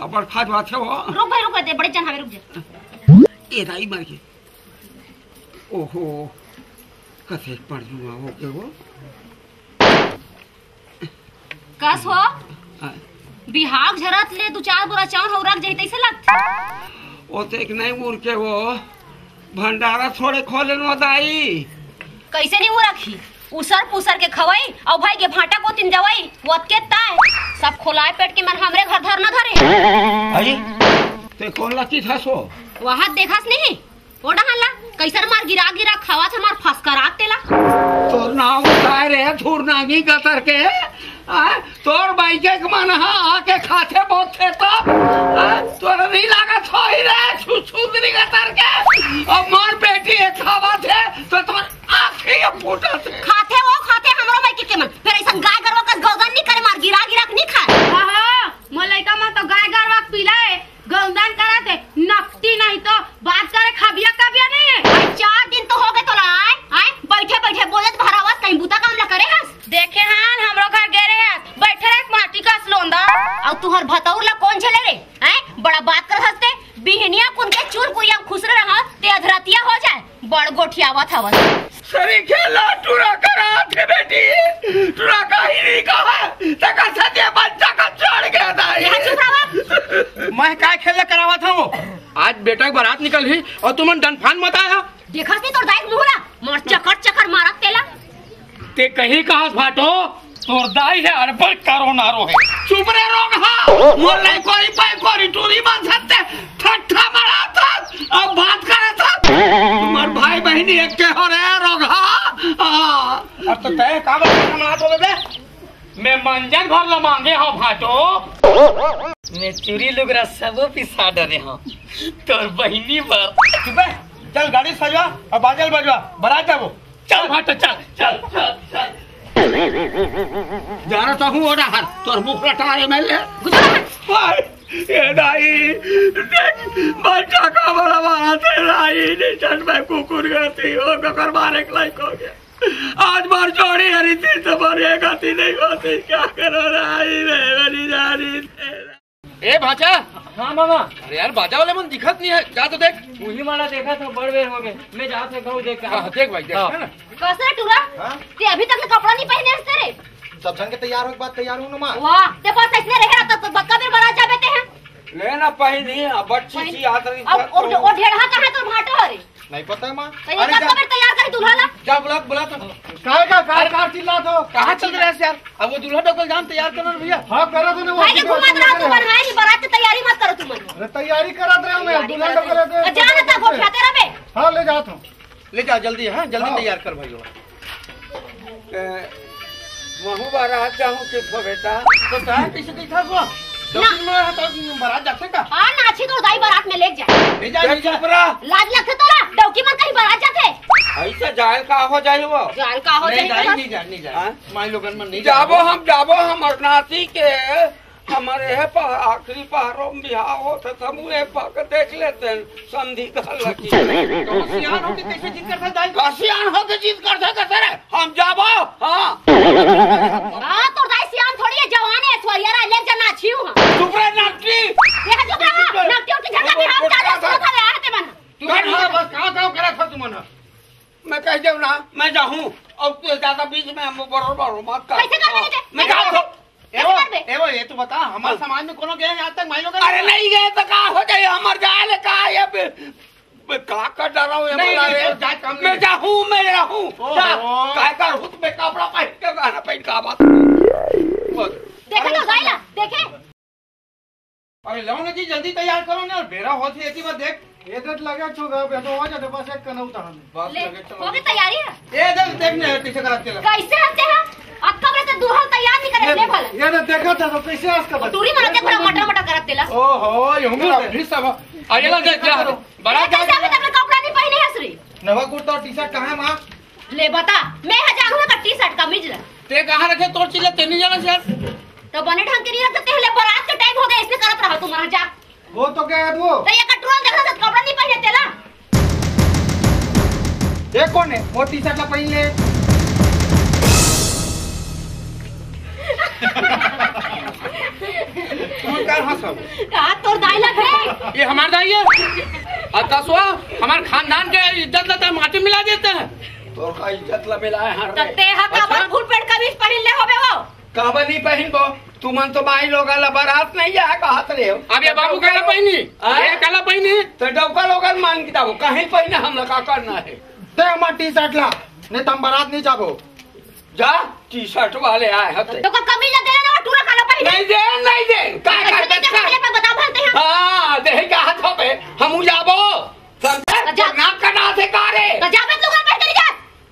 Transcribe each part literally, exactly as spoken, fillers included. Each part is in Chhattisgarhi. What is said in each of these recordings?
बड़खा जो आथे वो। रुक भाई, रुक, दे, बड़े जन हवे, रुक जा। ए दाई मर गे। ओहो, कतेक परजुआ हो गे वो। कस हो? हाँ। बिहाव झरत ले दू चार बोरा चाउर हउ रख जाही तइसे लगथे। ओतेक नइ उरके वो, भंडारा थोड़े खोले न दाई। कइसे नइ उरकही? उसर पुसर के खवई अउ भाई के भांटा कोतिन जवई, ओतके ताय। सब खोलाय पेट के मन हमरे घर धरना धरे। अरे, ते कोन ला चिढ़ास हो? वहां देखस नहीं? ओ डहन ला, कइसन मार गिरा गिरा खावत हे, मार फसकरात तेला। तोर नाव काय रे, धुरनांगी गतर के? आ, तोर बाई के मन ह आके खाथे बोथे त, आ, तोर नहीं लागत होही रे, सुसुदरी गतर के। अब मोर बेटी एक खावत हे, तो तोर आँखी फूटत हे। खाथे वो, खाथे हमरो बाई के मन। फेर अइसन गाय गरवा कस गौदन नहीं करे, मार गिरा गिरा के नहीं खाय। हाँ, हाँ, मोर लइका मन तो गाय गरवा के पिलाए, गौंदन करत हे, नकटी नहीं तो बात करे खबिया कबिया नहीं है। भाई, चार दिन तो हो गए तोला आय, आय, बैठे बैठे बोलत भरावस, कहीं बूता काम ला करे हस? देखे हन, हमरो घर गे रहे हस, बैठे रहे माटी का असलोंदा। अउ तुहर भतौर ला कोन झेले रे? हैं? बड़ा बात करत हस ते, बिहनिया कुन के चूर कुइया खुसरे रहा, ते अधरतिया हो जाए। बड़ गोठियावत हवस। सरीखे ला टूरा करा थे बेटी, टूरा का ही नहीं कहा, तका सत्य बच्चा का चढ़ गया था ये। यहाँ चुप रहो। मैं काय खेल करावत हूँ? आज बेटा के बारात निकलही अउ तुमन डनफान मत आया। देखस नहीं तोर दाई के मुहरा, मोर चकर चकर मारत तेला। ते कहीं कहस भाटो, तोर दाई हे अड़बड़ करो नारो हे। चुप रे रोगहा, मोर लइका कोई पाई कोरी टूरी बन सकते, ठट्ठा मारत हस, अब बात करत हस। तुमर भाई बहिनी एक के हो रे रोगहा। हाँ। अब तो तय का बात करना मना तो बे? मैं मंजन भर ला मांगे हूँ भाटो। मैं चूरी लुगरा सबो पिसा डरे हूँ। तोर बहिनी बर। चुप है, चल गाड़ी सजवा अउ बाजल बजवा, बारात जाबो। चल भाटो, चल, चल, चल, चल। जा रहा हूँ, ओडा हर, तोर मुख रटा एमएलए। भाई, ये दाई, देख, बच्चा का बड़ा मारा तेरा ही, निशन में कुकुर गती हो, ककर मारे के लायक हो गया। आज बार जोड़ी हरी थी, तो बार ये गति नहीं होती, क्या करो राई रे, मेरी जानी तेरा। ए भांचा। हाँ मामा। अरे यार, बाजा वाले मन दिखत नहीं है, जा तो देख। उही माला देखा था, बड़ बेर हो गए। मैं जात हे, कहूँ देख के हाँ, आओ। देख भाई, देख, हाँ। है ना? कस रे टूरा? हाँ? ते अभी तक ले कपड़ा नहीं पहने हस रे? सब झन के तैयार हो के बाद तैयार हूँ ना माँ। वाह, ते पास ऐसने रहे रहता तो बक्का बेर बारात जाबे ते हैं। ले ना पहिनी, अब अच्छी पहन-, सी याद रही अब सब ओ, तो। ओ ढेढ़ा कहाँ तोर भाटो हरे? नहीं पता है माँ। तो ये अरे कब जा। कब तैयार करी दूल्हा ला? जा बुला, बुला तो। काय का, काय अरे का चिल्लात हो? कहाँ चल रहे हैं यार? अब वो दूल्हा डोकल जाम तैयार करना भैया। हाँ, करा दो ना वो भाई के चिल्ला घुमात रहा तू, है। बन भाई, बारात की तैयारी मत करो तुम। अरे तैयारी करा दे मैं, तैयारी दूल्हा करा डोकल दे। दे। जा ना, तब उठाते रहे बे। हाँ, ले जाता हूँ। ले जा जल्दी, हाँ, जल्दी हाँ। तैयार कर भाई। ए, महू बारात जाहूँ के थो बेटा। तो तैयार कैसे कैसा हुआ? ना। डौकी में है तो बारात जाते का? हाँ, नाची तो दाई बारात में ले जा। ले जा, ले जा। चुप रहा। लाज लगथे तोला? डौकी मन कहीं बारात जाथे? ऐसा जायल का हो जाए वो? जायल का हो नहीं, जाए नहीं, बस? नहीं जा, नहीं जा। हाँ? माई लोगन मन नहीं जाबो जाबो। हम, जाबो हम अरुणासी के, हमारे है पह-, आखिरी पहरों में बिहाव होत है, हम उहे पक देख लेते हैं, समधी घर लगी। तो सियान होके कैसे जिद करता है दाई? का सियान होके जिद करता है, कहते रे, हम जाबो, हाँ। हाँ, तो दाई सियान थोड़ी है, जवान है, ऐश्वर्या राय, ले जा नाचियो हम। चुप रहे, नकटी। ये चुप रहा, नकटी उठी झंडा बिहाव, क्या सुनत हवे, आते मन। तू कर हाँ, बस, कहाँ, कहाँ करा था तुमन? मैं कह जाऊँ ना, मैं जाहूँ। अब तू ज्यादा बीच में हम बरोबर मत कर। कैसे कर देंगे? मैं कैसे जाता कर हूँ। दे-, कैसे एवो, कर दे? एवो, ये तो बता, हमारे हाँ। समाज में कोनो गए हैं आज तक माई लोग? अरे नहीं गए तो का हो जाए, हमार जाए ले का ये बे-, बे-, का कर डरा हूँ ये नहीं, बोला नहीं, रे? तो जाए काम नहीं मैं है। जाहूँ, मैं रहूँ। ओहो। जा, काय कर हुत में कपड़ा पहन के गाना पहन का बात। बस। देखे तो जाए ला, देखे। अरे लो ना जी, जल्दी तैयार करो ना, बेरा होत हे, एती बार देख। ये देख लगे छो गा, बेटो हो जाते, बस एक कनऊ तहन। बस ले, लगे, चलो। हो गई तैयारी है? ये देख, देख ना, पीछे करत चला। कैसे हंसते हैं? अब कब रहते दूल्हा तैयार नहीं करे, ये, ले भला। ये देख, देखा था तो कैसे हंस कर दूरी मना देख, भला मटर मटर करत तेला। ओहो, ये हम अरे, भी सब। अरे, ला देख, जा। बारात कैसे जा। अभी तक कपड़ा नहीं पहने है, श्री? नवा कुर्ता और टी-शर्ट कहाँ है, माँ? ले बता, मैं हजार हुआ का टी-शर्ट कमीज ला। ते कहाँ रखे तोर चीज ला, ते नहीं जाना यार। तो बने ढंग के नहीं रखते, पहले बारात के टाइम हो गया, इसने करत रहा तुम्हारा जा। वो तो क्या है वो? तो ये कटोरा देखा था, कपड़ा नहीं पहने तेला। ये कौन है? वो टी-शर्ट ला पहन ले। कहाँ सब? कहाँ तोर दाई लगे? ये हमार दाई है। अब दसवा, हमार खानदान के इज्जत ला तैं माटी मिला देते हैं। तोर का इज्जत ला मिलाए हन तो रे? तेहा काबर अच्छा। फुल पैंट कमीज पहिन ले होबे वो? काबर नहीं पहिनबो? तुमन तो माई लोगन ला बरात नहीं जाए कहत रहे हो। अब ये बाबू काला पहिनी? हाँ? ये काला पहिनी? तो डौका लोगन मान के जाबो, कहीं पहिने हमला का करना है? दे हमार टी शर्ट ला, नहीं तो हम बरात नहीं जाबो। जा, टी शर्ट वाले आए हते। तो का कमीज ला देना ना, टूरा काला पहिने। नहीं दे, नहीं दे। का तो कर दे, दे, का? पहले पर बता भरते हैं। हाँ, देहे का हाथ हो बे, हमू जाबो। समझे? तो जा। नाक कटा से का रे? तो जा बे, लुगरा पहन के नहीं जा।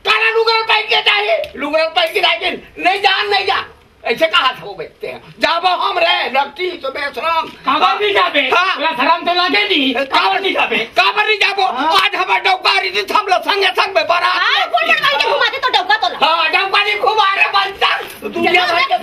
काला लुगरा पहन के जाए, लुगरा पहन के जाए, नहीं जान, नहीं जा। ऐसे कहा था वो बेचते हैं, जाबो हम रे, रखती तो बेशरम। काबर नहीं जाबे? हाँ। तोला शरम तो लागे नहीं, काबर नहीं जाबे? काबर नहीं जाबो? हाँ। आज हमार डौका रही थी, हम लोग संगे संग में बरात हाँ, में। फुल पैंट पहिन के घुमाते तो डौका तोला। हाँ, डौका नहीं घुमा रे, बंदर। दुनिया भर के